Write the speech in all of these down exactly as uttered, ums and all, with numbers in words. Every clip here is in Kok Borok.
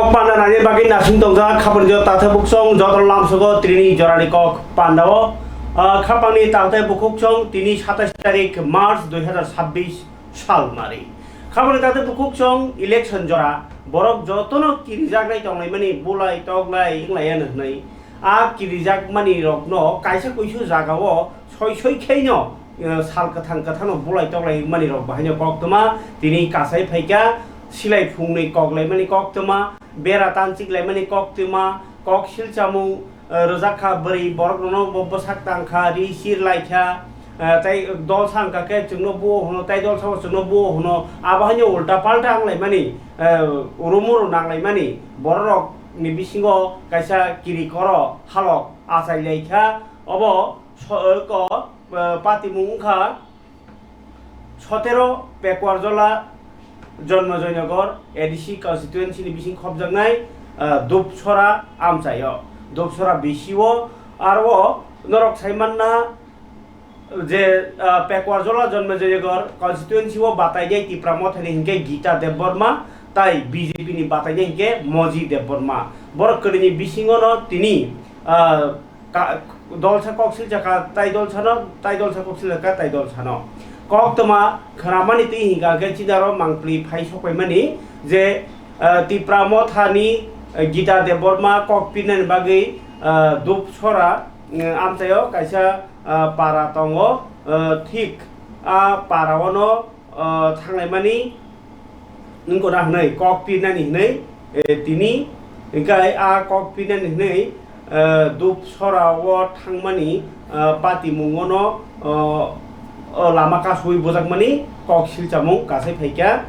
Panda nani bagwi nasing tongjak khapang jo tathai buksong joto lamsogo trini jorani kok pandao. Ah, khapangni tathai bukhuk song tini satais tarik March dui hazar sabbish sal mari. Khapangni tathai bukhuk song election jora borok jotono kirijaknai tonglaimani bulai toklai wnglaiyano hwnwi. A kirijakmani rokno kaisa kuisu jagao soi soi kheino, eh, sal kwthang kwthangno bulai toklai wngmani rok bahaino koktwma tini kasai phaikha, silai phungnwi koklaimani koktwma, bera tanchik laimani koktwma, kok silchamung, eh, rwjak kha, bwrwi borok rokno bo bwsak tang kha, ri sir lai kha, eh, tei dol sa wngkha khe chwngno buo hwno, tei dol sa bo chwngno buo hwno, abo haino ulta palta wng laimani, eh, rumuru nang laimani borok rok ni bisingo kaisa kiri koro halok achai lai kha, obo so-, eh, ko, eh, patimung wng kha. Sotero Pekwarjola Jonmojoynagar A D C constituency ni bising khopjaknai, ah, Dupsora amchaio, Dupsora B C o, aro norok sai manna je, ah, Pekwarjola Jonmojoynagar constituency o batainai Tipra Mothani hinkhe Gita Debbarma, tai B J P ni batainai hinkhe Moji Debbarma. Borok kwrwini bisingono tini, ah, ka-, dolsa kok silsa ka tai dolsano, tai dolsa kok silsa ka tai dolsano. Koktwma khwnamani twi hinkha khe chini aro mangpli phai sokpaimani je, eh, Tipra Mothani, eh, Gita Debbarma kok pinani bagwi, eh, Dupsora, eh, amchaio kaisa, eh, para tongo, eh, thik a paraono, ah, thanglaimani wngkona hwnwi kok pirnani hwnwi, eh, tini hinkhe a kok pirnani hwnwi, eh, Dupsora o thangmani, ah, patimungono, ah, o lama kasui bujakmani kok silchamung kasai phaikha.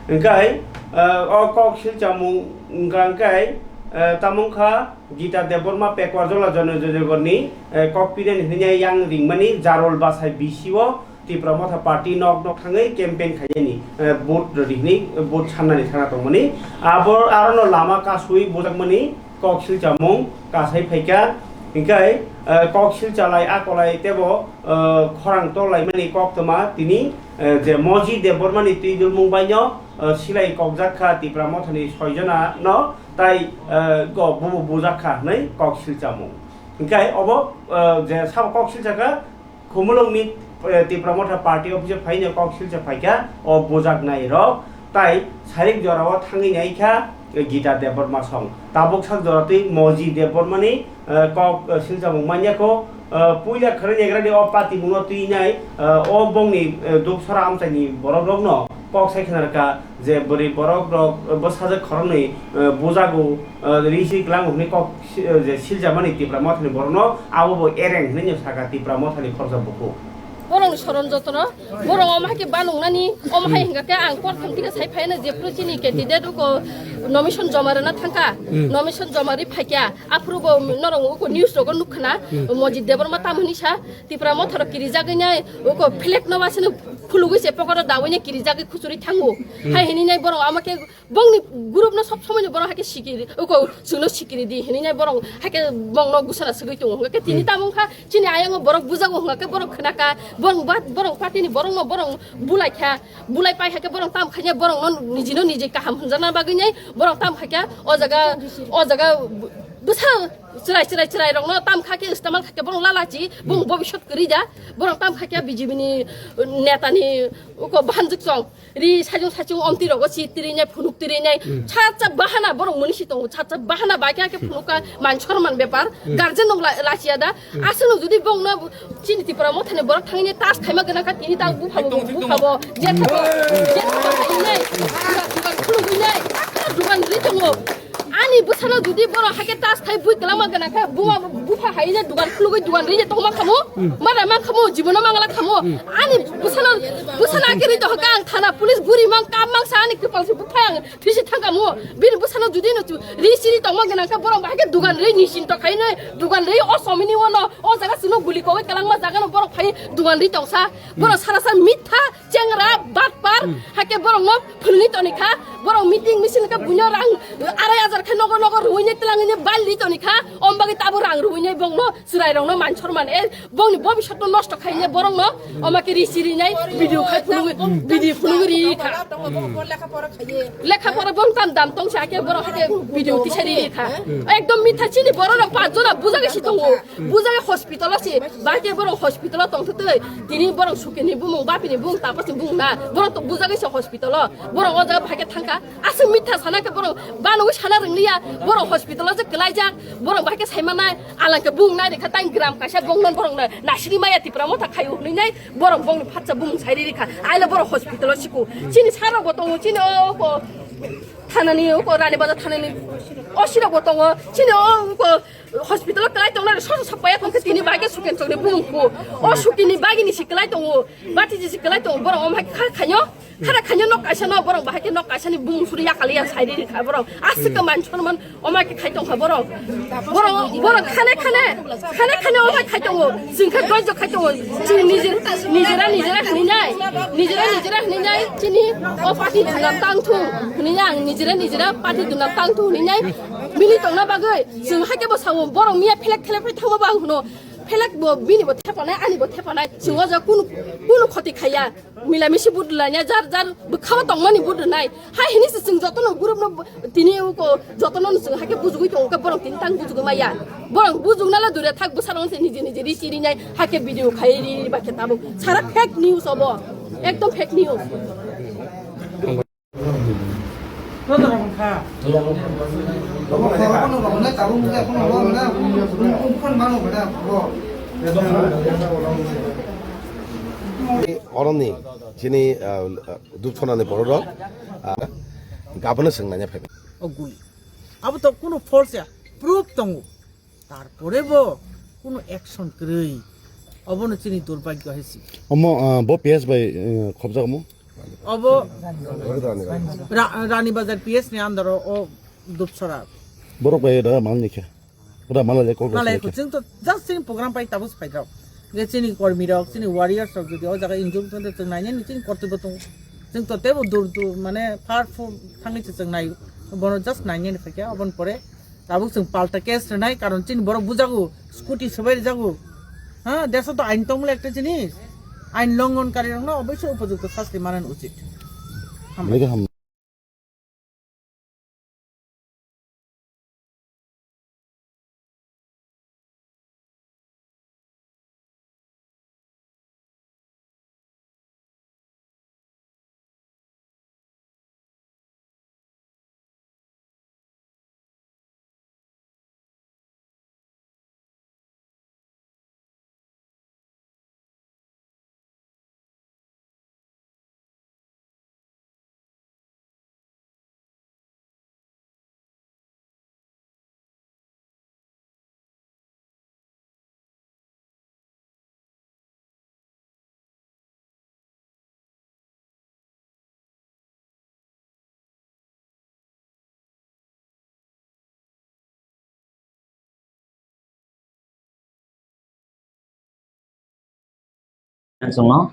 Hinkhe, eh, o kok silchamung wngkha hinkhe, eh, tamo wngkha Gita Debbarma Pekwarjola Jonmojoynagarni, eh, kok pirnani hwnwi yang ringmani Jarol Bachai B C o Tipra Motha Party nok nok thangwi campaign khainani, eh, vote rwdi hwnwi, eh, vote sannani sana tongmani. Abo arono lama kasui bujakmani kok silchamung kasai phaikha. Hinkhe, eh, kok silchalai akolai tebo, eh, khorang tolaimani koktwma tini, eh, je Moji Debbarmani twi dulmung baino, eh, silai kokjak kha Tipra Mothani soi jona no tai, eh, go bubo bujak kha hwnwi kok silchamung. Hinkhe obo, eh, je sabo kok silchakha, Khumulwngni, eh, Tipra Motha Party office o phaino kok silcha phaikha, o bujaknai rok tai sarik jorao thangwi naikha, eh, Gita Debbarma song. Tabuk sak jora twi Moji Debbarmani, eh, kok, eh, silchamung manyakho, eh, puila khwrwng egrani o patimungno twinai, eh, o bongni, eh, Dupsora amchaini borok rokno kok sai khna rwkha je bwrwi borok rok, eh, bwsajwk khoroknwi, eh, bujago, eh, risi klango hwnwi kok si-, eh, je siljamani Tipra Mothani borokno abo bo ereng hwnwi no saka Tipra Mothani khoroksa bukhuk. Borokni soron jotono, borok omo hai khe banuknani, omo hai hwnkha khe ang kok thang thika sai phaina jephru chini candidate uko nomination joma rwna thangkha, nomination joma ri phaikha, aphuru bo norok uko news rogo nukkhna, Mojit Debbarma tam hwnwi sa, Tipra Motharo kirijagwi nai, uko flag no wasino khulugwi se pokoro dawino kirijagwi khuchuri thango. Hai hwnwi nai borok omo khe Bongni group no sob somoi no borok hai khe sikiri, uko chwngno sikiri di hinwi nai borok hai khe bongno gusana swgwi tongo. Hwnkhe tini tamo wngkha chini ayang o borok bujago hwnkha khe borok khna kha, borok ba, borok party ni borok no borok bulai kha, bulai pai hai khe borok tam khaina borok no niji no niji kaham hwnjakna bagwi nai borok tam khai kha o jaga, o jaga bwsa chwrai chwrai chwrai rok no tam kha khe istemal khai khe borok lalachi bong bobisot kwrwi da borok tam khai khe B J P ni neta ni uko bahanjwk chong. Ri sajung sajung omtwi rogo si tiri nai phunuk tiri nai. Sacha bahana borok muni si tongo, sacha bahana bai khe phunuk ka man sorman bepar. Guardian rok la-, lachiya da. Aswk no jodi bong no chini Tipra Mothani borok thangni tas khaima gana kha tini ta bupha bo, bupha bo je thabo je thabo nai. Dugan khulugwi nai. Dugan ri tongo. Ani bwsano jodi borok hai khe tas khai bui kwlangma gana kha buma bupha hai ne dugan khulugwi dugan ri je tongma khamu. Mara mang khamu jibono mangala khamu. Ani bwsano, bwsano akhe ri to hokha ang thana police guri mang kam mang sa ani kwpal se bupha ang thisi thangkamu. Bini bwsano jodi no chu ri siri tongma gana kha borok hai khe dugan ri ni sin to khai ne dugan ri o somini wono o jaga sino guli kogwi kwlangma jaga no borok phai dugan ri tongsa. Borok sara sa mitha Chengra batpar, hake borok no phunui toni kha, borok meeting misil khe buino rang arai hajar khe nogo nogo ruine twlangine bali toni kha, om bagwi tabo rang ruine bong no chwrai rok no man sorman e bong ni bobisot no nosto khaine borok no oma khe risi rinai video khai phunugwi video phunugwi ri kha. Lekha pora bong tam dam tong sa khe borok hake video tisari ri kha. Ekdom mitha chini borok no pach jona bujagwi si tongo. Bujai hospital o se, bahai khe borok hospital o tongthok twi. Tini borok sukini bumung, bapini bumung, tapasni bumung na. Borok to bujagwi se hospital o. Borok o jaga bahai khe thangkha. Aswk mitha sana khe borok banogwi sana rwngliya. Borok hospital o se kwlaijak. Borok bahai khe saimanai. Alang khe bumung nai rikha tang gram kaisa bongnon borok na. Nasiri maya Tipra motha khaio hwnwi nai. Borok bongni phatsa bumung sairi rikha. Aila borok hospital o siko. Chini sarok bo tongo, chini o ko thanani o ko Rani Bazar thanani. O sirok bo tongo. Chini o ko Hospital o kwlai tongnai sosa sokpaiya tongkhe tini bagwi suken chokni bumung kho. O sukini bagwi ni si kwlai tongo. Bati ji si kwlai tongo. Borok omo hai kha khainyo. Khara khainyo nok kaisa no borok bahai khe nok kaisa ni bumung suri yakali ya sairi ri kha borok. Aswk khe man sonman omo hai khe khai tongkha borok. Borok borok khane khane khane khane omo hai khai tongo. Jing khe gojo khai tongo. Jing nijera nijera hwnwi nai. Nijera nijera hwnwi nai. Chini o party thangna tang thung hwnwi ang nijera nijera party duna tang thung hwnwi nai. Bini tongna bagwi chwng haikhe bo sao borok miya phelek phelek phai thango bo ang hwno phelek bo bini bo thepanai ani bo thepanai chwng o jaga kunu kunu khoti khaiya mila misi budulanya jar jar bwkhao tongmani budunai hai hini se chwng jotono group no tini uko jotono no chwng haikhe bujugwi tongo khe borok tini tang bujugwi maya borok bujukna le dure thak bwsarok se niji niji ri chirinai haikhe video khai ri ri ba khe tabuk sara fake news obo ekdom fake news. Oroni chini, ah, dupsonani bororok, ah, gabono swng nanya phai. O guli. Abo to kuno force ya, proof tongo. Tarpore bo kuno action kwrwi. Obono chini durbhagyo hai si. Omo, ah, bo P S bai, eh, khobjak omo? Obo Ra-, Rani Bazar P S ni under o, o Dupsara. Borok bai da mal ni khe. Da mal le kol Malai khe. Chwng to just chini program pai tabuk phai rok. Je chini kormi rok, chini warriors rok jodi o jaga injure tongde chwng nainani chini kortoi bo tongo. Chwng to tebo dur dur mane powerful thangwi se chwng nai. Bono just nainani phai khe oboni pore Tabuk chwng palta case rwnai, karon chini borok bujago, scooty swbai rwjago. Ha, deso to ain tongmole ekta jinis. Ain longhon karirokno oboisoi upojukto sasti manan uchit. Hambai. Hambai. Chwngno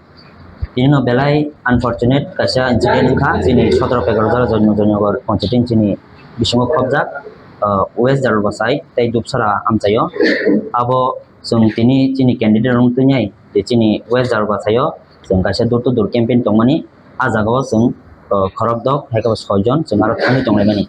tini no belai unfortunate kaisa incident wngkha, chini sotoro Pekarjala Joynagar constituency ni bisingo khobjak, ah, West Jalbasai tei Dupsara amchaio. Abo chwng tini chini candidate rok twngnai je chini West Jalbasaio chwng kaisa door to door campaign tongmani. Ah jagao chwng, ah, khorokdok hai khe bo soijon chwng aro thangwi tonglaimani.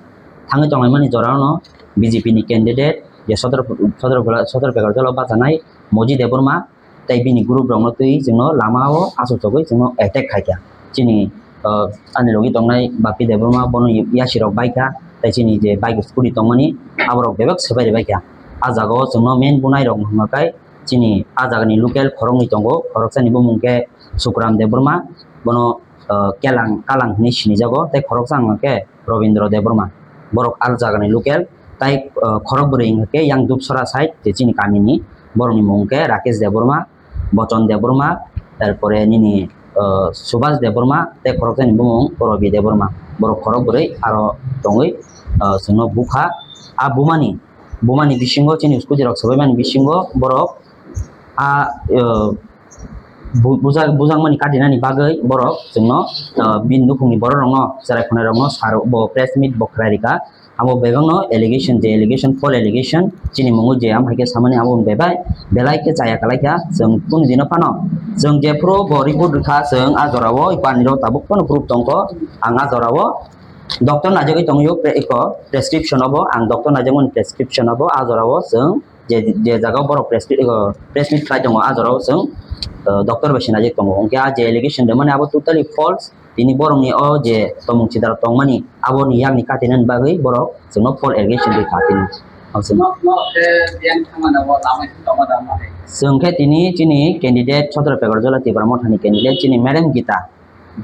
Thangwi tonglaimani jorano B J P ni candidate je sotoro, sotoro, sotoro Pekarjala bachanai Moji Debbarma tei bini group rokno twi chwngno lamao achukchugwi chwngno attack khaikha. Chini, ah, ani logi tongnai Bappi Debbarma bono yasi rok baikha tei chini je bike scooty tongmani aborok bebak swbai rwbaikha. Ah jagao chwngno main bunai rok hwnbakhai chini ah jagani local khoroknwi tongo, khoroksani bumung khe Sukuram Debbarma, bono, ah, Kelang, Kalang hinwi sinijago, tei khoroksa wngkha khe Robindra Debbarma, borok ah jagani local, tai, ah, khorok bwrwi wngkha khe yang Dupsara side je chini kamini, borokni mung khe Rakesh Debbarma, Bochon Debbarma, tarpore nini, ah, Subhas Debbarma, tei khoroksani bumung Rabi Debbarma, borok khorok bwrwi aro tongwi, ah, chwngno bukha. Ah bumani, bumani bisingo chini scooty rok swbaimani bisingo borok ah, ah, bu-, bujak-, bujakmani katinani bagwi borok chwngno, ah, bini nukhungni borok rokno, cherai khwnai rokno sar bo press meet bo khlai rikha. Abo bebakno allegation, je allegation, false allegation, chini mungo je am hai khe samani abo bebai, belai khe chaya kalai kha, chwng kunu dino phano. Chwng jephuru bo report rwkha, chwng a jorao, paniro tabuk phano proof tongkho, ang a jorao doctor naijagwi tongwi pre-, eko prescription obo, ang doctor naijakmani prescription obo, a jorao chwng je, je jaga borok prescri-, eko press meet khlai tongo, a jorao chwng, uh, doctor bai sinajak tongo. Hwnkhe a je allegation rwmani abo totally false, tini borokni o je tomung chidar tongmani, aboni yakni katinani bagwi borok chwngno false allegation rwkha tini. Ang chwng-, Norok, norok khe biyang thangmani abo lama khe tongma da mani? Chwng khe tini chini candidate Sotro Pegarjala Tipra Mothani candidate chini Madam Gita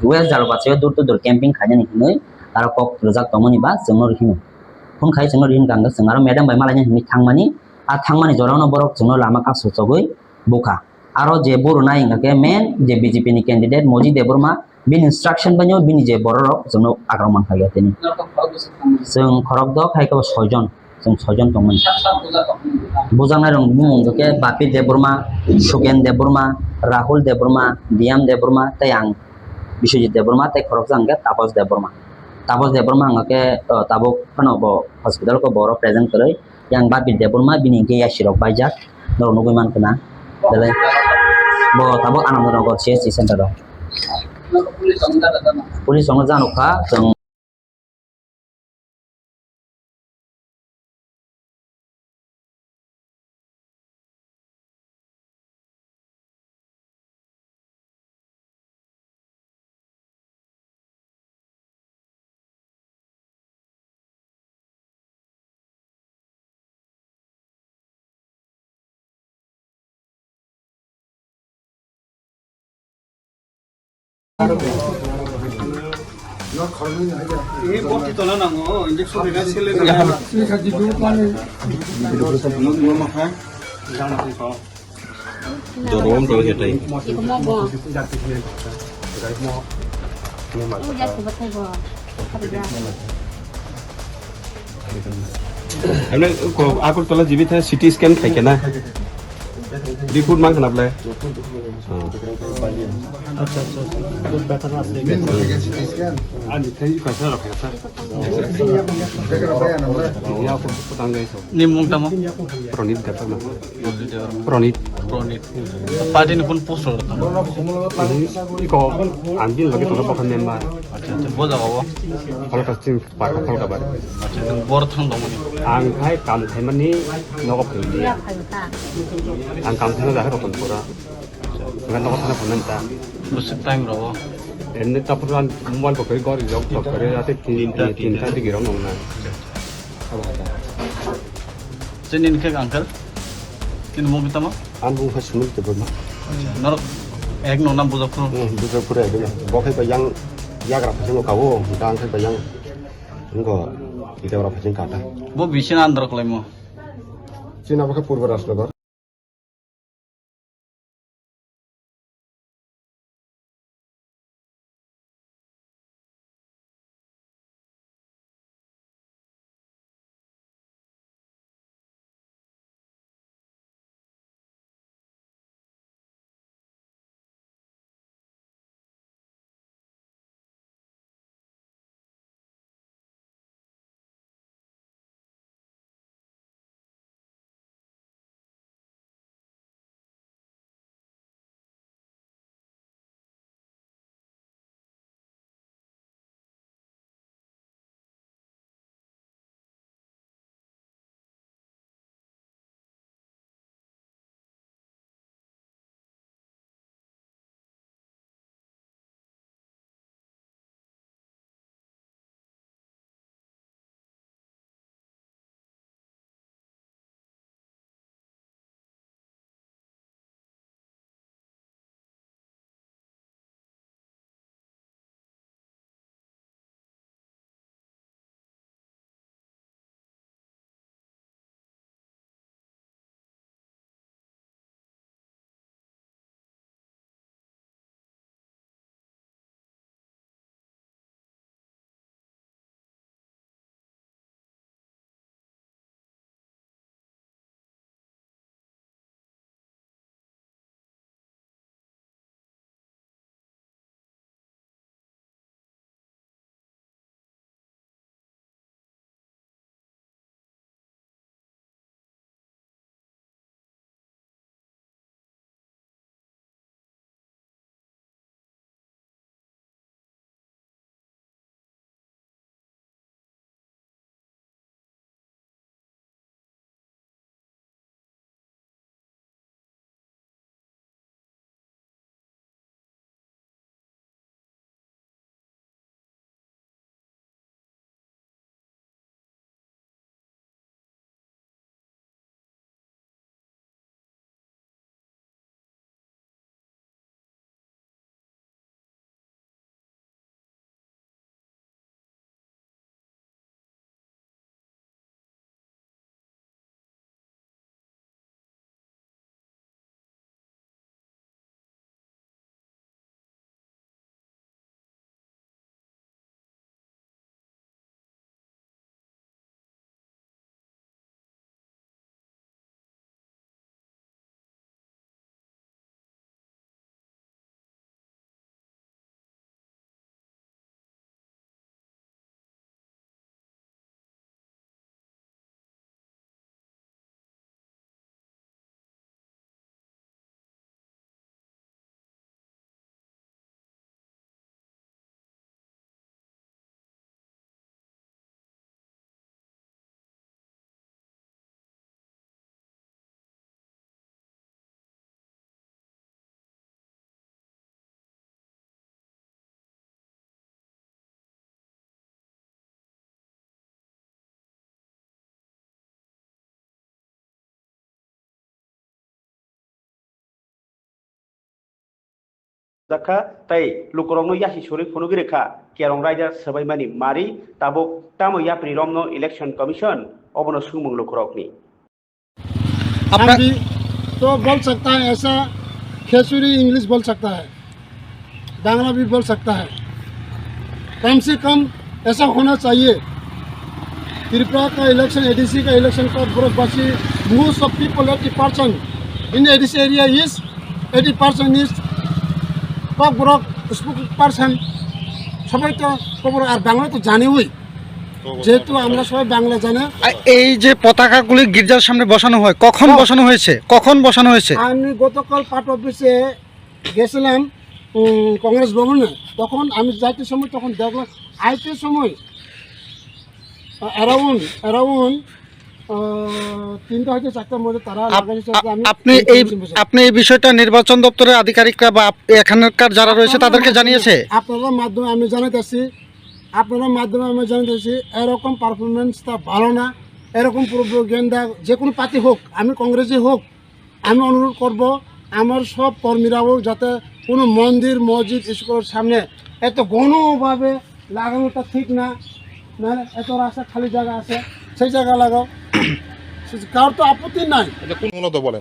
West Jalbachao door to door camping khainani hinwi aro kok rwjak tongmani ba chwngno hino. Phone khai chwngno hino kang chwng aro madam bai malaina hinwi thangmani, a thangmani jorano borok chwngno lama kaso chogwi bukha. Aro je buru nai hwnkha khe main je B J P ni candidate Moji Debbarma, bini instruction bai no bini je borok rok chwngno akromon khaikha tini. Chwng khorok dok hai khe bo soijon, chwng soijon tongmani. Bujaknai rok bumung hwnkha khe Bapi Debbarma, Suken Debbarma, Rahul Debbarma, Diyam Debbarma tei ang Biswajit Debbarma tei khoroksa hwnkha khe Tapos Debbarma. Tapos Debbarma hwnkha khe, uh, tabuk phano bo hospital khe borok present kwrwi. Yang Bapi Debbarma bini hwnkhe yasi rok baijak, norok nugwi mankha na. Belai bo tabuk Anandanagar C H C center o. Police rokno janokha chwng. Jorwam tong ya tai. Emne ko Agartala jibi tha C T scan khai kena. Report mang kena ble. Acha, acha, acha. Ani thai ka sa rakha sa. Ni mung tamo? Pranit Debbarma. Pranit. Pranit. Party ni kun post rok tamo? Iko ang bini loge tongkha bokha member. Acha, acha, bo jaga o? Kolkata sing park Kolkata bar. Acha, acha, bor thang dong ni. Ang khai kam khaimani nogo phai di. Ang kam khaina jaga Ratanpura. Ang nogo thana phone ta. Busuk time rok o. Enne tapur an mobile ko kari gori jok ko kari ate tin, tinta, tin, tinta tinta. Digi rong nong na. Chini ni khe uncle? Chini mung tamo? Ang bung hai Sunil Debbarma. Norok ek no nam bujak phuru? Hmm, bujak phuru ek no. Bo khai ba yang yagra phai no kawo, da ang khai ba yang ngo yagra phai kata. Bo bisi na andro khlaimo? Chini abo khe Purba Rajnagar. jakha, tei lukurokno yasi suri phunugwi rwkha, Kerong raida swbaimani mari, tabuk tamo yapri romno Election Commission, obono swngmung lukurokni. हम भी तो बोल सकता है ऐसा, खेसुरी इंग्लिश बोल सकता है, बांग्ला भी बोल सकता है। कम से कम ऐसा होना चाहिए। त्रिपुरा का इलेक्शन, एडीसी का इलेक्शन, ककबरकबासी, most of people, eighty percent in ADC area is, eighty percent is Kokborok, spoken person, সবাই তো ককবরক আর বাংলা তো জানেই, যেহেতু আমরা সবাই বাংলা জানি। আর এই যে পতাকাগুলি গির্জার সামনে বসানো হয়, কখন হ্যাঁ। বসানো হয়েছে? কখন বসানো হয়েছে? আমি গতকাল পার্টি অফিসে গেছিলাম, উম, কংগ্রেস ভবনে। তখন আমি যাইতে সময় তখন দেখলাম, আইতে সময়, আ, around, around, আ, তিনটা হয়তো চারটার মধ্যে তারা আপ-, লাগাইছে, আ-, আমি আপনি এই এই, information পেয়েছি। আপনি এই বিষয়টা নির্বাচন দপ্তরের আধিকারিকরা বা আপ-, এখানকার যারা রয়েছে আপনাদের তাদেরকে মাধ্যমে, জানিয়েছে? আপনাদের মাধ্যমে আমি জানাইতেছি, আপনাদের মাধ্যমে আমি জানাইতেছি, এরকম পারফরমেন্সটা ভালো না, এরকম প্রোপাগান্ডা যে কোনো পার্টি হোক, আমি কংগ্রেসই হোক, আমি অনুরোধ করব আমার সব কর্মীরাও যাতে কোনো মন্দির, মসজিদ, স্কুলের সামনে এত গণভাবে লাগানোটা ঠিক না, মানে এত রাস্তা খালি জায়গা আছে, সেই জায়গা লাগাও। কারোর তো আপত্তি নাই। আচ্ছা, কোন মূলত বলেন?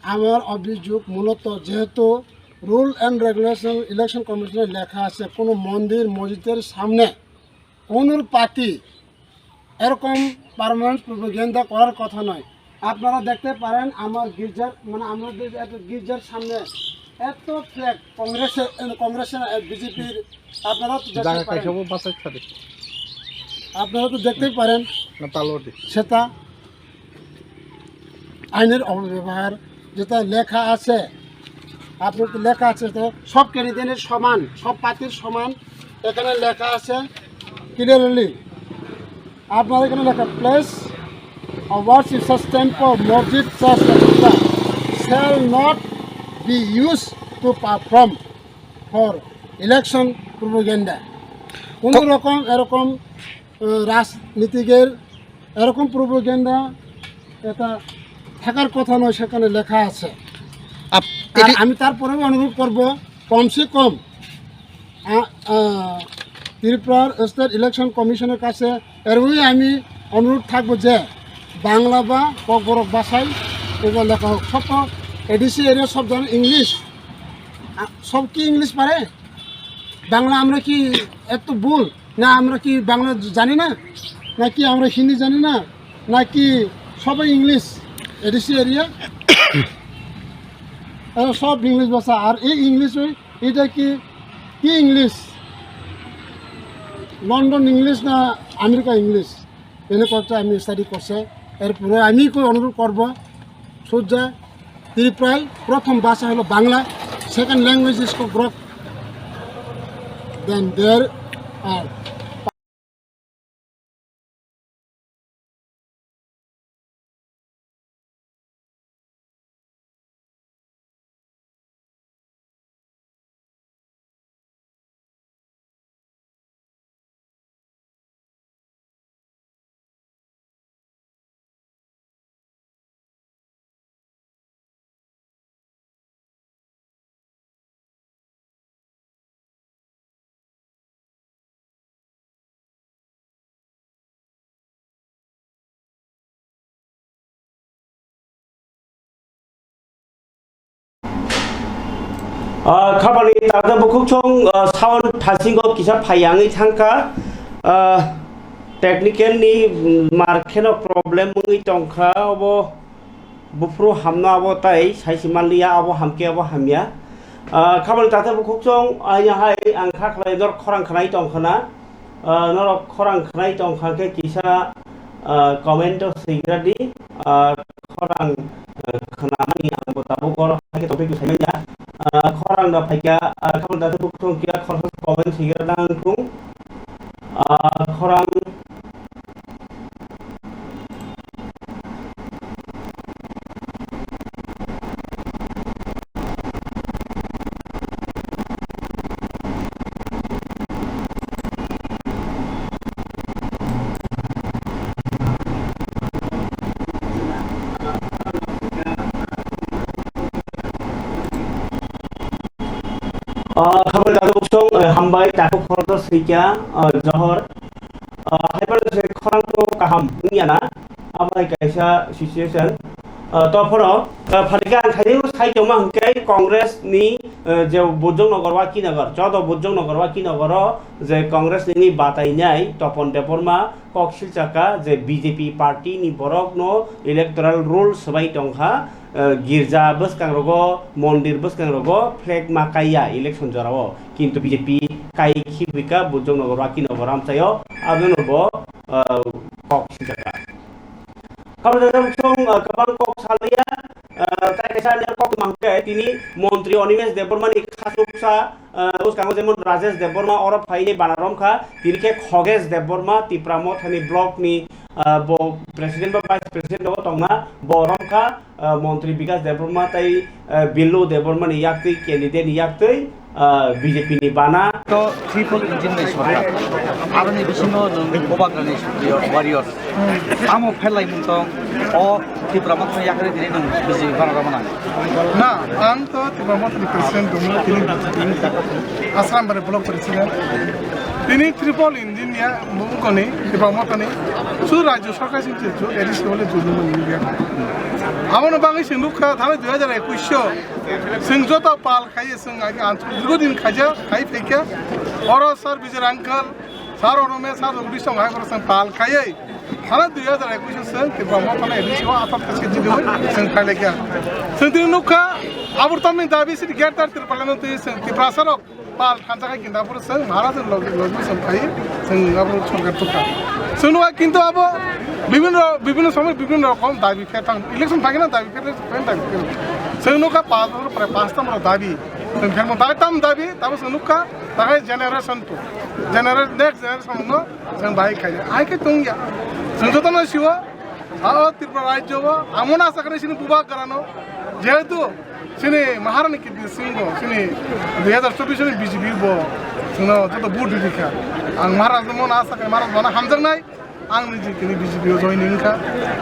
আমার অভিযোগ মূলত যেহেতু রুল অ্যান্ড রেগুলেশন ইলেকশন কমিশনে লেখা আছে, কোনো মন্দির, মসজিদের সামনে কোনো পার্টি এরকম পারমানেন্ট প্রোপাগান্ডা করার কথা নয়। আপনারা দেখতে পারেন আমার গির্জার, মানে আমাদের এত গির্জার সামনে এত ফ্ল্যাগ কংগ্রেসের, কংগ্রেসের, বিজেপির, আপনারা তো দেখতে জায়গা পারেন। কাইসাবো বাসায় খাবে। আপনারা তো দেখতেই পারেন। না, তালোয়ার দি। সেটা আইনের অপব্যবহার, যেটা লেখা আছে, আপনার তো লেখা আছে, তো সব ক্যান্ডিডেটের সমান, সব পার্টির সমান, এখানে লেখা আছে ক্লিয়ারলি। আপনার এখানে লেখা, "Place of worship such temple, মসজিদ, church, etcetera shall not be used to perform for election propaganda।" কোনো ক- রকম এরকম, আহ, রাজনীতিকের এরকম প্রোপাগান্ডা এটা থাকার কথা নয়, সেখানে লেখা আছে। আপ-, আর এটি আমি তারপরেও অনুরোধ করব, কমসে কম, আ, আ, ত্রিপুরার স্টেট ইলেকশন কমিশনের কাছে এরকমই আমি অনুরোধ থাকবো যে বাংলা বা ককবরক ভাষায় এগুলো লেখা হোক। সব তো এডিসি এরিয়া সব জানে ইংলিশ, আ, সব কি ইংলিশ পারে? বাংলা আমরা কি এত ভুল? না আমরা কি বাংলা জানি না? নাকি আমরা হিন্দি জানি না? নাকি সবাই ইংলিশ? এডিসি এরিয়া এরা সব ইংলিশ ভাষা। আর এই ইংলিশ, ওই এটা কি, কি ইংলিশ? লন্ডন ইংলিশ না আমেরিকা ইংলিশ? এনে কয়েকটা আমি স্টাডি করছে। এরপরে আমি কই অনুরোধ করব, সোজা ত্রিপুরায় প্রথম ভাষা হলো Bangla, second language is Kokborok, then there are Ah, khabani tata bukhuk song, ah, sound thasingo kisa phai yangwi thangkha. Ah, technical ni, mm, mar kheno problem wngwi tongkha, obo buphuru hamno abo tai sai se manliya, abo hamkhe abo hamya. Ah, khabani tata bukhuk song, ah, ya hai ang kha khlai dor khorang khnai tongkhana. Ah, norok khorang khnai tongkha khe kisa, ah, comment o swigra di, ah, khorang, ah, khnamani ang bo tabuk oro hai khe tongtwi kwsai manya. Ah, khorang da phaikha, ah, khorang da tei bukhuk song kiya khorang comment swigra nang thung. Ah, khorang Ah, khabar dado buksong, eh, hambai, takhuk khoroksa srikya, ah, Johor. Ah, hai phano se khorang to kaham wngya na, abo hai kaisa situation. Ah, to phano, ah, phalikha ang khaidi sai tongma hwnkhe Congress ni, eh, je Bujong Nagar, Waki Nagar, joto Bujong Nagar, Waki Nagar o je Congress ni batainai Topon Debbarma, kok silchakha je B J P party ni borok no electoral roll swbai tongkha, eh, girja bwskang rogo, mondir bwskang rogo flag ma kaiya election jora o, kintu B J P kai khibika Bujong Nagar, Waki Nagar amchaio, abono bo, eh, kok silchakha. Khabo jajak song, eh, kwbang kok salaiya, eh, tai kaisa ani kok mangkhe tini montri Animesh Debbarma ni khasuksa, eh, bwskango jemon Rajesh Debbarma oro phaini bana romkha, tini khe Khogesh Debbarma Tipra Mothani block ni, eh, bo president ba vice president rogo tongma bo romkha, eh, montri Bikash Debbarma tai, eh, Billu Debbarma ni yaktwi candidate ni yaktwi, ah, B J P ni bana. To triple engine ni sorkar. Aroni bisingo nwng Bubagrani warriors. Amo phelai mung tong o Tipra Motha yakri dini nwng B J P bana rwmana. Na, ang to Tipra Motha ni president dong, tini B J P ni Asrambari block president. Tini triple engine ya, bukoni Tipra Motha ni. Su rajyo sorkar sing se su, A D C hole julu mo ni ya. Amo no bangi sing nukha, thale dui hajar ekush so. Sing joto pal khai sing agi ansu dino din khaja, khai phekya. Oro sir Vijay uncle, sir Orome, sir Jagdish song hai oro sing pal khai. Thale dui hajar ekush sing Tipra Motha ni A D C o apat kasi jidi hoi, sing khai lekya. Sing tini nukha, abur tamni dabi sidi gertar Tripura no tui sing Tipra sarok. Pal thansa khai kinda pura seng Maharaj log log seng khai seng abo sorkar tukha. Seng nukha kintu abo bibhinno bibhinno somoy bibhinno rokom dabi phe thang election thangina dabi phe thang dabi phe. Seng nukha pal pura pasta mara dabi. Seng phe mo dabi tam dabi tabo seng nukha takai generation tu generation next generation no seng bai khai ai ke tungya. Seng joto no siwa. Aro Tripura rajyo o, amo na asa kare sini Bubagrano, jehetu sini Maharani Kirti Singh bo, sini dui hajar chobbish ni B J P bo, sino joto vote di kha. Ang Maharaj mo na asa kare Maharaj mana hamjak nai, ang ni jikini B J P o join ni kha.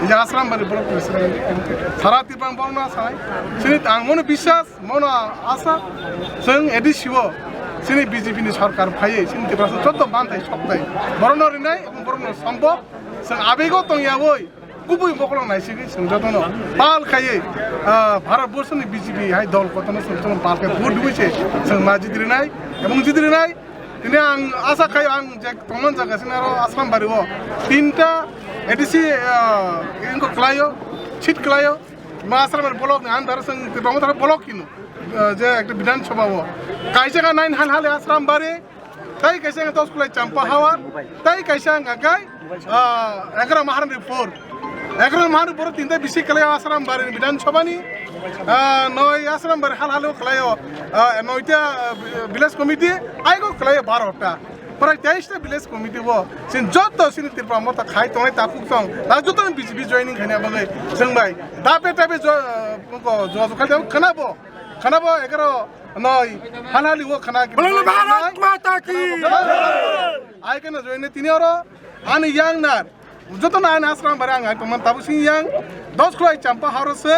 Ija Asrambari borok ni sini, sara Tripura borok na sai, sini ang mono biswas, mono asa, seng A D C o, sini B J P ni sorkar phaiye, sini Tripura joto manthai soktai, borok no rinai, borok no sombok, seng abego tong ya oi. Kubui bokolong naisigwi chwng jotono pal khaiwi, ah, Bharat borsoni B J P hai dol kotorno chwng jotono pal khai vote rwui se chwng ma jidrinai ebong jidrinai. Tini ang asa khai ang je tongmani jaga sini aro Asrambari o tinta A D C, ah, ingko klaio, seat klaio, ma Asrambari block ni under chwng Tipra Motha block hino, ah, je ekta Bidhan Sabha o kaisa ka nine hal hal Asrambari. Tai kaisa wngkha Doskulai Champa Hawar, tai kaisa wngkha khe, ah, Egaromaharani Pur. Egaromaharani Pur tinta bisi kwlai Asrambari Bidhan Sabhani, ah, noi Asrambari hal halo kwlaio, ah, noita, ah, village committee, aigo kwlaio barota. Prai teis ta village committee bo, sin joto sini Tipra Motha khai tongnai takhuk tong, na joto B J P joining khaina bagwi, chwng bai, dabe dabe jo-, ah, ko, jogajog khai khana bo, khana bo egaro, Noi, halali o khana ki Bolo Bharat Mata ki! Ai kena join tini oro, ani yang nar. Joto na ani Asrambari ang ai tongman tabu sing yang. Doskulai Champa Hawar se,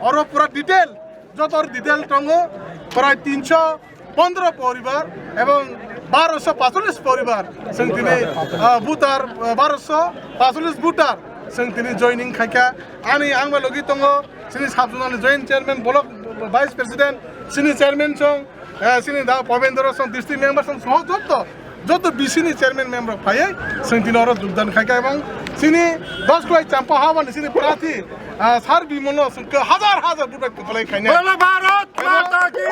oro pura detail. Joto oro detail tongo. Prai tinso pondro poribar ebong barosho pacholis poribar. Seng tini, ah, voter, ah, barosho pacholis voter. Seng tini joining khaika. Ani ang ba logi tongo. Sini sub zonal joint chairman, block vice president, sini chairman song, eh, sini da Pobendra song, district member song, soho joto, joto B C ni chairman member phaiye, sini tini oro jogdan khai kai bang, sini Doskulai Champa Hawar ni sini prarthi, ah, sir Bimol song ke hazar hazar vote bai kwplai khainai. Bolo Bharat Mata ki!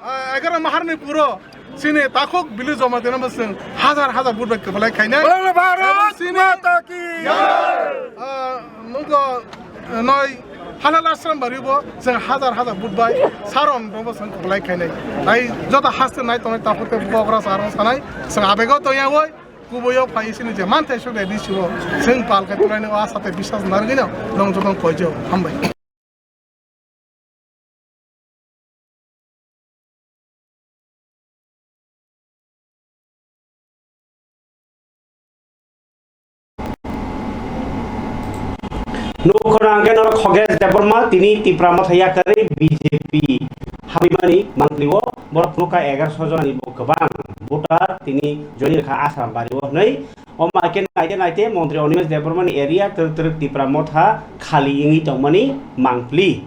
Ah, Egaromaharani Pur o sini takhuk Billu Jamatia no bo chwng hazar hazar vote bai kwplai khainai. Bolo Bharat Mata ki! Ah, nungko, eh, noi halal Asrambari bo chwng hazar hazar vote bai saron bo chwng kwplai khainai. Tai joto haste nai tongnai takhuk tei bogra saron sanai chwng abego toyawoi kubuyo phai sini je manthai sok dai disi o chwng pal khai tulaini o asa tei biswas narwgwino nong joto koijo hambai. Nukho nang khe norok Khogesh Debbarma tini Tipra Motha yakarwi B J P habimani mantri o Borok phunukha egaroso jona ni bo kwbang voter tini joining kha Ashram Bari o hwnwi. Omo hai khe naite naite Montri Animesh Debbarma ni area twrwk twrwk Tipra Motha khali wngwi tongmani mangpli.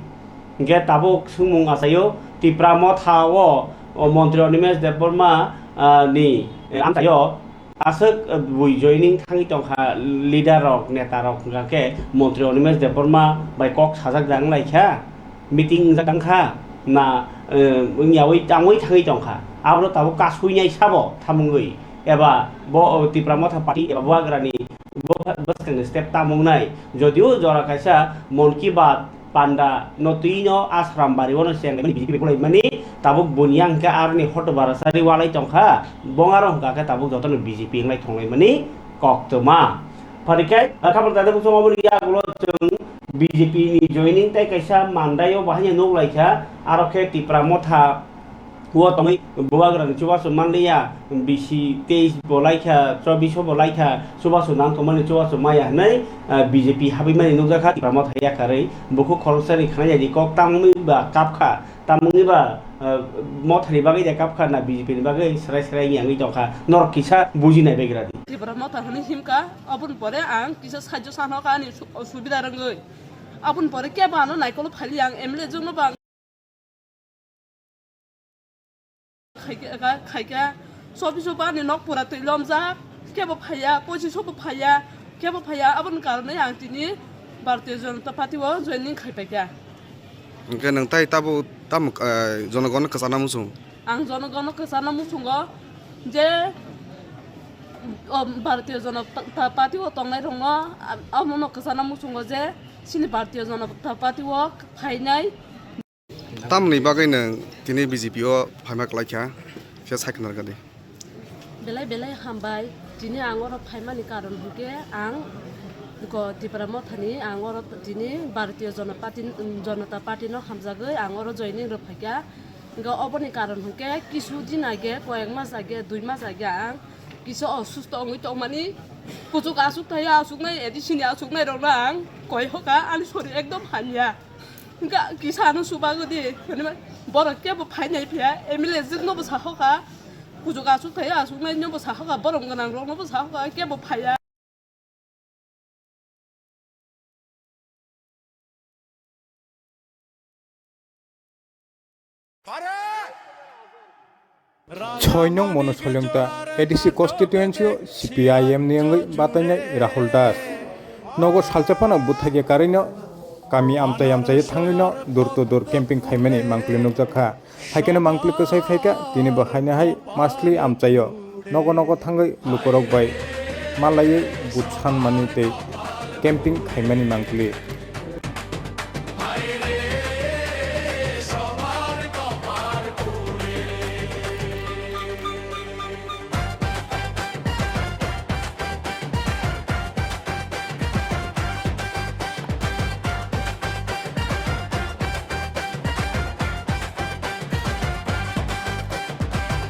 Hinkhe tabuk swngmung achaio Tipra Motha o, o Montri Animesh Debbarma, ah, ni, eh, amchaio aswk, eh, bui joining thangwi tongkha leader rok, neta rok, hwnkha khe Montri Animesh Debbarma bai kok sajak da wnglaikha, meeting wngjak tangkha na, eh, wngyawi tangwi thangwi tongkha, abono tabuk kasui nai sabo thamungwi, eba bo, o, Tipra Motha party eba Bubagrani bo bwskangni step tamo wngnai, jodio jora kaisa Mon Ki Baat panda no twi no Ashram Bari o no cheng laimani B J P bai kulai mani, tabuk bunya hwnkhe aroni hoto barasa ri walai tongkha, bongaro hwnkha khe tabuk jotono B J P wnglai thonglai mani koktwma. Pharikhai, khabor tade bosong oboni yagulo chwng B J P ni joining tai kaisa mandai o bahai nuk laikha, aro khe Tipra Motha o tongwi Bubagrani chubachu manliya, bisi teis bo laikha, chobbish bo laikha, chubachu nang tongmani chubachu maya hwnwi, ah, B J P habwi mani nukjakha, Tipra Motha yakarwi, bukhuk khoroksani khna yadi kok tamwi ba kapkha, tamungni ba, ah, Mothani bagwi de kapkha na B J P ni bagwi srai srai wngya wngwi tongkha, norok kisa bujinai begradi. Tipra Motha hwnwi himkha, aboni pore ang kisa sajjo sanokha ani su-, subida rwngwi. Aboni pore kebo ano naikolo phailiya ang M L A jwngno bang khaikha, khaikha, sobi sobi ani nok pura twi lomjak, kebo phaiya, pochiso bo phaiya, kebo phaiya, aboni karonwi ang tini Bharatiya Janata Party o joining khaipaikha. Hwnkhe nwng tai tabuk tamo, eh, jonogono kwchana muchung? Ang jonogono kwchana muchungo je, o, Bharatiya Janata Party o tongnai rokno, a-, amono kwchana muchungo je chini Bharatiya Janata Party o phainai. Tamoni bagwi nwng tini B J P o phaima kwlaikha, khe sai khna rwgadi. Belai belai hambai. Tini ang oro phaimani karon hwnkhe ang ko Tipra Mothani ang oro tini Bharatiya Janata Party, Janata Party no hamjagwi ang oro joining rwphaikha. Hwnkhe oboni karon hwnkhe kisu din age, koyek mas age, dui mas age ang kisa osusto wngwi tongmani. Kuchuk asuk thaio, asuknai, A D C ni asuknai rokno ang koi hoka, ani sori ekdom hamya. Hwnkhe kisa ano chubago di, hwnwi borok kebo phainai phiya, M L A jwkno bo sahoka, kuchuk asuk thaio asuknai no bo sahoka, borom gwnang rokno bo sahoka, kebo phaiya. Choi nung Monu Soilingta A D C constituency o C P I M ni wngwi batainai Rahul Das. Nogo salsa phano bwthai ya karwi no kami amchai amchai thangwi no door to door camping khaimani mangpili nukjakha. Haikhe no mangpili kwsai phaikha, tini bo haino hai masli amchaio nogo nogo thangwi lukurok bai malaiwi but sanmani tei camping khaimani mangpili.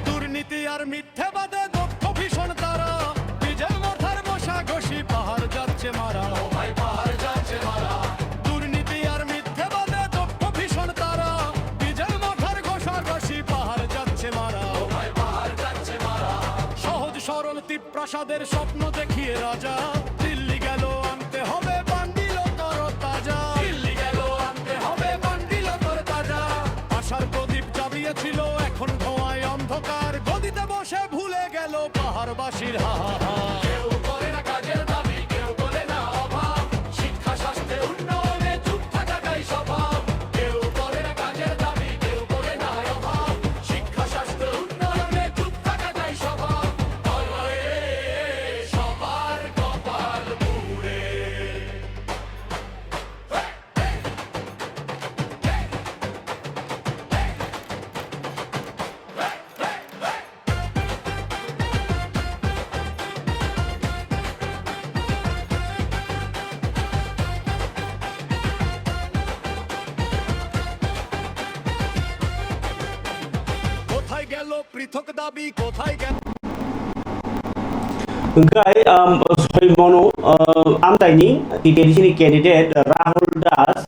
দুর্নীতি আর মিথ্যেবাদে দক্ষ ভীষণ তারা, ডিজেল মথার ঘষাঘষি পাহাড় যাচ্ছে মারা। ও ভাই, পাহাড় যাচ্ছে মারা। দুর্নীতি আর মিথ্যেবাদে দক্ষ ভীষণ তারা, ডিজেল মথার ঘষাঘষি পাহাড় যাচ্ছে মারা। ও ভাই, পাহাড় যাচ্ছে মারা। সহজ সরল টিপ প্রাসাদের স্বপ্ন দেখিয়ে রাজা, দিল্লি গেল আনতে হবে বান্ডিল তর তাজা। দিল্লি গেল আনতে হবে বান্ডিল তর তাজা। আশার প্রদীপ জ্বালিয়েছিল, এখন ধোঁয়ায় অন্ধকার। গদিতে বসে ভুলে গেল পাহাড়বাসীর হাহাকার। কেউ করে না কাজের দাবি, কেউ করে না অভাব। শিক্ষা, স্বাস্থ্যে, উন্নয়নে চুপ থাকাটাই স্বভাব। কেউ করে না কাজের দাবি, কেউ করে না অভাব। শিক্ষা, স্বাস্থ্যে, উন্নয়নে চুপ থাকাটাই স্বভাব। কোথায় গেল পৃথক দাবি, কোথায় গেল? Hwnkhe, um, soi mano, uh, amchaini T T A D C ni candidate Rahul Das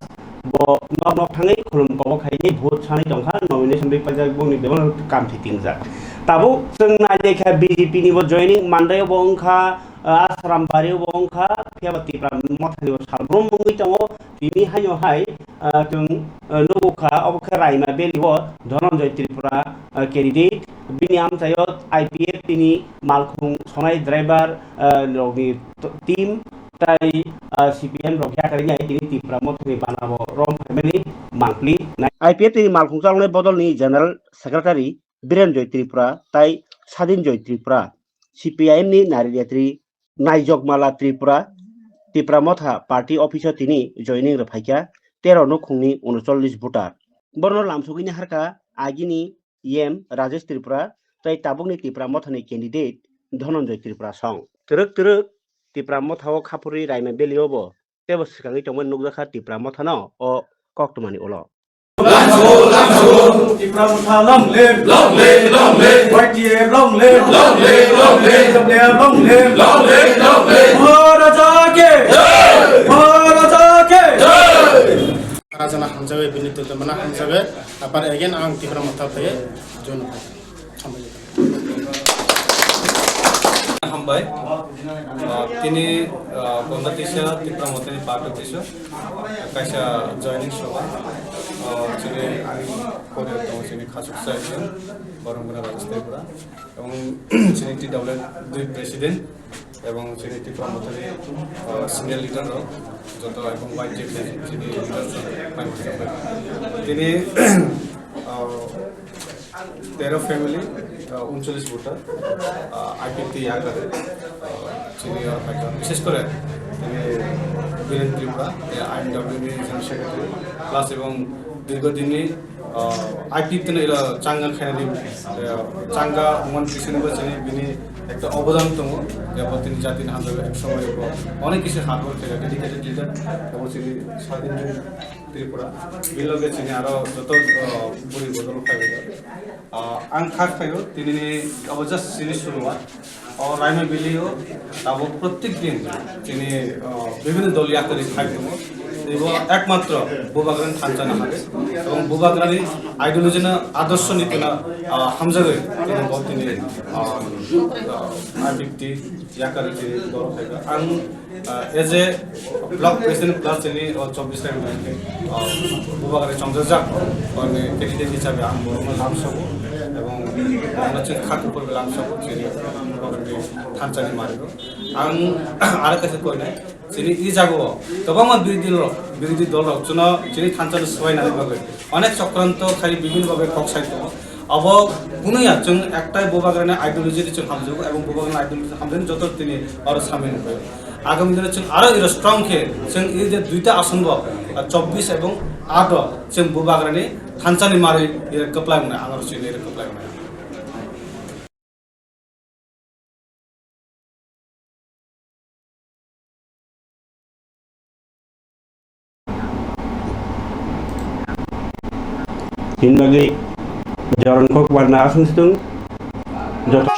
bo nok nok thangwi khulum kobok khaini vote sanwi tongkha, nomination bai bongni bebak kam se tingjak. Tabuk chwng nailai kha B J P ni bo joining Mandai bo wngkha, ah, Asram Bari bo wngkha, phiya ba Tipra Motha ni bo salbrum wngwi tongo. Tini haino hai, ah, chwng, ah, nugo kha, obo khe Raima Valley o Dhananjay Tripura, ah, candidate. Bini amchaio I P F T ni malkhung sonai driver, ah, rokni t-, team tai, ah, C P M rok yakarwi nai tini Tipra Mothani bana bo rom phaimani mangpli nai. I P F T ni malkhung chaloknai bodolni General Secretary Birenjoy Tripura tai Sadinjoy Tripura, C P I M ni Nari Netri Naijokmala Tripura, Tipra Motha party office o tini joining rwphaikha tero nukhungni unocholish voter. Borno lamsogwini harkha agini E M Rajesh Tripura tai tabukni Tipra Mothani candidate Dhananjay Tripura song. Twrwk twrwk Tipra Motha o khaphurwi Raima Valley o bo teibo swkangwi tongmani nukjakha Tipra Mothano o koktwmani ulo. Tipra Motha long live, long live, long live. Y T F long live, long live, long live. T W F long live, long live, long live. Maharaja ke jai, Maharaja ke jai. Maharaja na hamjabe, bini tutemana hamjabe. Apar again ang Tipra Motha phai join. Hambai. Ah, tini, ah, Gangotisa Tipra Mothani party office o kaisa joining sabha. Ah, chini ani pore tongo chini khachuksa ekjon Boromgana Rajesh Tripura. Ebong chini T W F dui president ebong chini Tipra Mothani, ah, senior leader rok joto ebong Y T F chini leader rok pai tini, ah, tero family, ah, uncholish voter, ah, I P T yakarwi, ah, chini, ah, bishes kore tini Biren Tripura, eh, I M W ni general secretary, plus ebong dirghodinni, ah, I P T no ero changa khainani, eh, changa wngmani bisingtwi chini bini ekta obodan tongo, jebo tini jatini hamjakgo ek somoio onek kisu hard work khaijak, dedicated leader, ebo chini Sadinjoy Tripura, bini loge chini aro joto, ah, buri bodol khlaibaijak. Ah, ang kha khlaio, tinini abo just chini suruwat. O Raima Valley o tabuk prottek din chini, ah, bibhinno dol yakarwi khai tongo. Ebo ekmatro Bubagrani thansa no hade. Ebong Bubagrani ideology no, adorsho niti no, ah, hamjagwi tini bo tini, ah, ah, I P T yakarwi tini dol khaikha. Ang Ah, as a block president plus chini, o chobbish rank, ah, Bubagrani chongjajak, mane candidate hisabe ang borokno lamsogo, ebong borokno chini kha kupurbo lamsogo, chini borokni thansani marigo. Ang aro kaisa koinai, chini e jagao kwbangma birodhi dol rok, birodhi dol rok chwngno chini thansani swbainani bagwi onek chokranto khai bibhinno bhabe kok sai tongo. Abo kunuya chwng ektai Bubagrani ideology ri chwng hamjago ebong Bubagrani ideology hamjani joto tini aro samil wngkhaio. Agami dino chwng aro iro strong khe chwng e je duita ason bo, ah, chobbish ebong aat o chwng Bubagrani thansani mari iro kwplai mwnai, ang aro chini iro kwplai mwnai. Hini bagwi jorang kok warna aswng swtwng joto